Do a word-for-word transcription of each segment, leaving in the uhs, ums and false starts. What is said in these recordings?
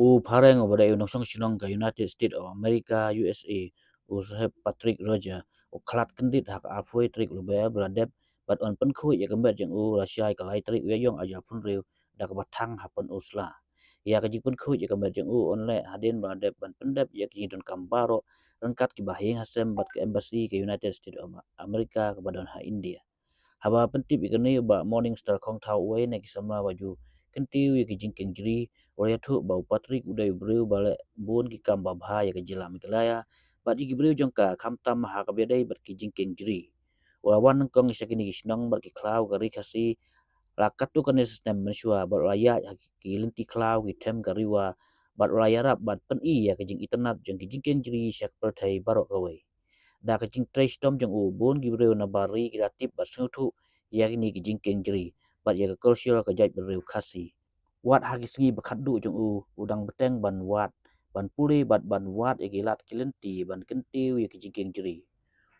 U phareng uba dei u nongshong shnong ka United States of America, U S A, u Saheb Patrick Roger, u khlad kyndit ha ka arphew tarik u Lber ba la dep bad yn pynkhuid ïa ka met jong u lashai ka lai tarik u Ïaïong arhajar arphew hynriew da kaba thang ha Pynursla. Ïa ka jingpynkhuid ïa ka met jong u yn leh hadien ba la dep ban pyndep ïa ka jingdonkam baroh ryngkat kiba ha ïing ha sem bad ka embassy ka United States of America kaba don ha India. Haba pyntip ïa kane, u Bah Morning Star Khongthaw, uwei na ki samla ba ju kyntiew ïa ki jingkieng jri, u la ïathuh ba u Patrick u dei u briew ba leh bun ki kam babha ïa ka jylla Meghalaya bad ïa ki briew jong ka, khamtam ha kaba ïadei bad ki jingkieng jri. U la wan nyngkong sha kine ki shnong bad ki khlaw ka ri Khasi la katto katne snem mynshuwa bad u la ïaid ha ki lynti khlaw, ki them ka riwa bad u la ïarap bad pyni ïa ka jingitynnad jong ki jingkieng jri sha ka pyrthei baroh kawei. Da ka jingtrei shitom jong u, bun ki briew na bar ri ki la tip bad sngewthuh ïa kine ki jingkieng jri bad ïa ka culture ka jaitbynriew Khasi. Wat ha ki sngi ba khatduh jong u, u dang bteng ban wad, ban pule bad ban wad ïa ki lad ki lynti ban kyntiew ïa ki jingkieng jri.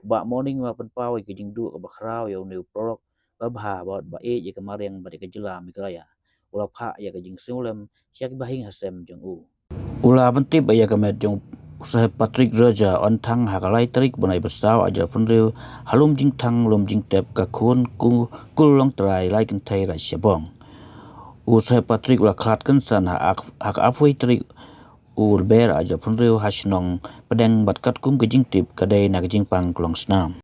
U Bah Morning u la pynpaw ïa ki jingduh kaba khraw ïa une u paralok babha bad ba ïeit ïa ka mariang bad ïa ka jylla Meghalaya. U la phah ïa ka jingsngewlem sha kiba ha ïing ha sem jong u. U la pyntip ba ïa ka met jong u Saheb Patrick Roger yn thang ha ka lai tarik bnai ba saw arhajar arphew hynriew ha lum jingthang lum jingtep ka khun Ku-, Kul Longtrai Laikynthei Raid Shabong. U Saheb Patrick u la khlad kynsan ha ak-, ha ka arphew tarik u Lber arhajar arphew hynriew ha shnong Pdeng bad katkum ka jingtip ka dei na ka jingpang klongsnam.